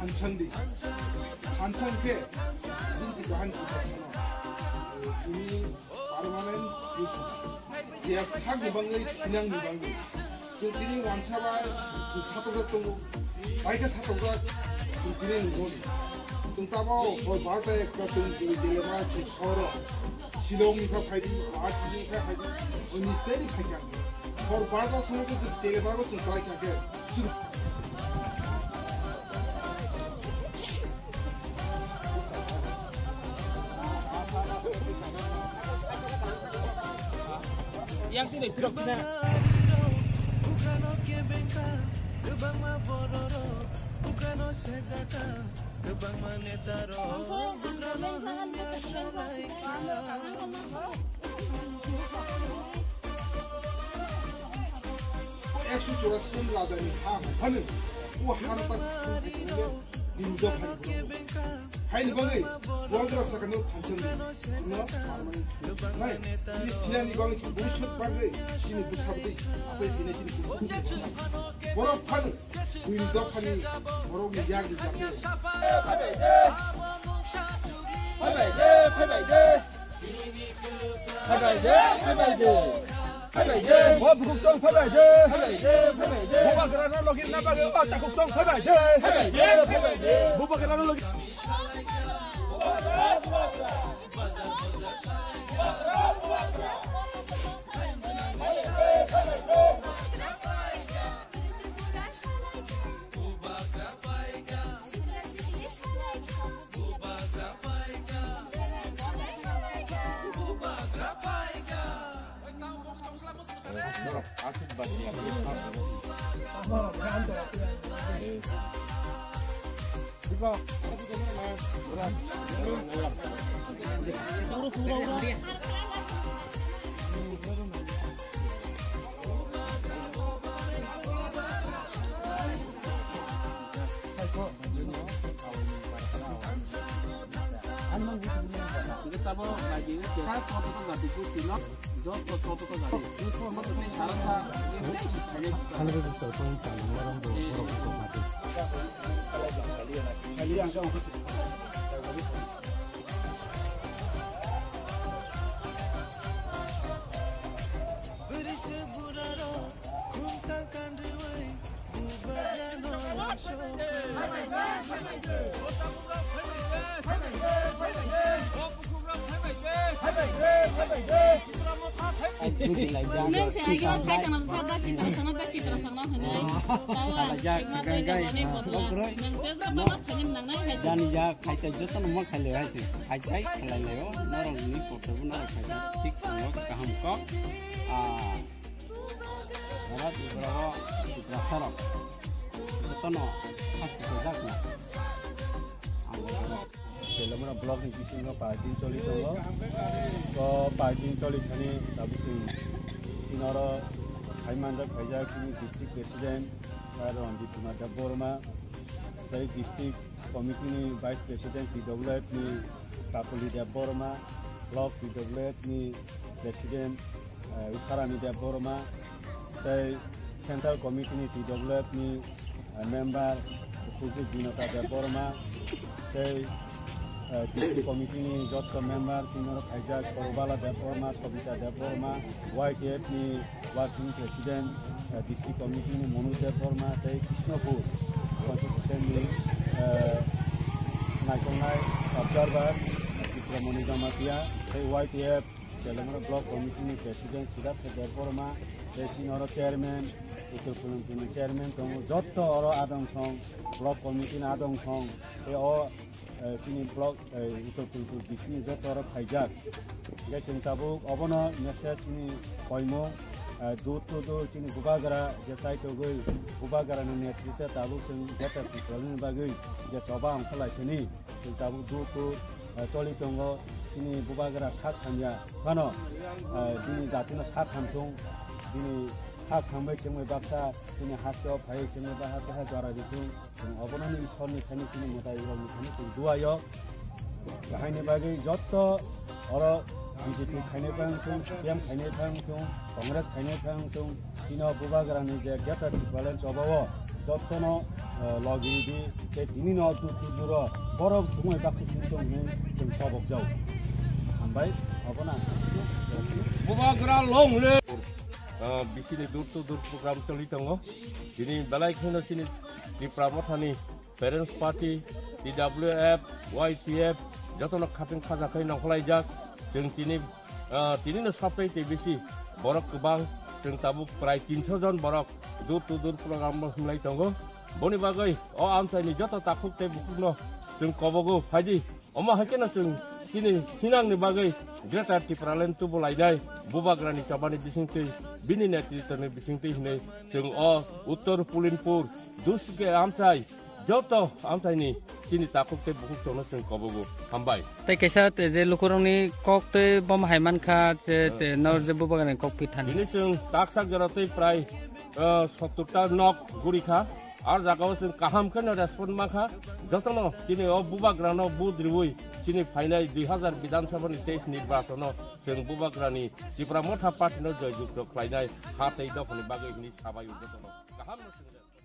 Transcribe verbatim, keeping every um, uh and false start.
Hanchangdi. Hanchang khe, jin ki bahan ki bahan. Ini permanent solution. Ya, sakni bangwi, sinangni bangwi. Chwng tini wansa bai, chwng satokjak tongo. Bai khe satokjak, chwng tini nungmani. Chwng tamo hor barta ekta chwng tini deliver chwng soro. Shillong ni kha phaidi, Guwahati ni kha phaidi, oni state ni kha kha. Hor barta sono chwng deliver bo chwng khlai kha khe. Chwng Yang sini pirok na. Ekso churasi jon rajani ha buphano, o ha no ta bini dophani borok. Haini bagwi, Bubagra sakano thansa di, no, nai, bini thilani bagwi, bini bwswk bagwi, bini bwsa bwtwi, asai bini bini bwsa bwtwi. Borok phano, bini dophani, borokni yakni yakni. Phaibai de, phaibai de, phaibai de. Phaibai de, phaibai de. Phaibai de. Bo bukhuk song phaibai de. Phaibai de, phaibai de. Bubagra no logi na bagwi o takhuk song phaibai de. Phaibai de, phaibai de. Bubagra no logi. Nwng se ageo sai tongna bwsa da chitra sana da chitra sana hwnwi. Tawa chikma twi jani bodla. Nwng tesa bana thani nangnai hai se. Jani ya khai tai joto no ma khai le hai se. Khai tai khlai le o norok ni kotor bo norok khai thik tongo kaham kok. Ah. Jara Tripura o Tiprasa rok jotono khasi khe jak na. Ang oro Telamura block ni bisingo parking choli tongo. To parking choli thani tabuk chwng chini oro hai manjak phaijak chini district president, ah, Ranjit Kumar Debbarma, tei district committee ni vice president T W F ni Kapuli Debbarma, block T W F ni president, eh, Usarani Debbarma, tei Central Committee ni T W F ni, eh, member Kuku Binota Debbarma, tei, eh, District Committee ni jotto member tinoro khaijak Korobala Debbarma, Sobita Debbarma, Y T F ni Working President, eh, District Committee ni Monu Debbarma tei Krishnapur Constituency ni, eh, naitongnai observer, eh, Chitramoni Jamatia tei Y T F Telamura Block Committee ni President Siddhartha Debbarma tei chini oro Chairman, Uttor Phulwngpur ni Chairman tongo, jotto oro adong song, Block Committee ni adong song tei o, eh, chini block, eh, Uttor Phulwngpur bisini joto oro phaijak. Hingke chwng tabuk obono message chini koimung, eh, door to door chini bubagra je chaitogwi bubagra ni netritwe tabuk chwng Greater Tipraland ni bagwi je choba ongkhorlai sini. Chwng tabuk door to door, eh, choli tongo chini bubagra sak hamya phano, eh, bini jatino sak hamthung, bini sak hambai chwngbai baksa chini hasteo phai chwngbai baha teha jora rithung. Chwng obono ni Ishwar ni thani chini mwtai rok ni thani chwng dua yo. Haini bagwi jotto oro B J P khainai phang thung, C P M khainai phang thung, Congress khainai phang thung, chini o bubagra ni je Greater Tipraland choba o jotto no Logi di, tei tini no tu tu duro borok thumui baksa thumui tong hinwi chwng kobok jau. Hambai, obo na. Bubagra long live. Ah, bisini dur to dur program choli tongo. Tini belai kheno chini Tipra Mothani Parents Party, T W F, Y T F, jotono khating khaja khai nongkholaijak. Chwng tini, ah, tini no sapai tei bisi borok kwbang, chwng tabuk prai tinso jon borok dur to dur program o himlai tongo. Boni bagwi o amchaini joto takhuk tei bukhukno chwng kobogo phaidi. Omo hai kheno chwng chini sinangni bagwi Greater Tipraland tubulainai Bubagrani chobani bisingtwi, bini netritwni bisingtwi hinwi chwng o Uttor Pulinpur, Dusike amchai, joto amchaini chini takhuk tei bukhuk chwngno chwng kobogo. Hambai. Tei kaisa te je lukurokni kok tei bom hai mankha, je te nor je Bubagrani kok pi thani. Bini chwng taksa jora tei prai, ah, sottor ta nok guri kha. Ar jagao chwng kaham kheno respond mankha. Jotono chini o Bubagrano vote riwi chini phainai dui hazar Bidhan Sabhani teis nirbachano chwng Bubagrani Tipra Motha Partyno joyjukto khlainai ha tei dophani bagwi hwnwi sabaio jotono. Kahamno chwng respond.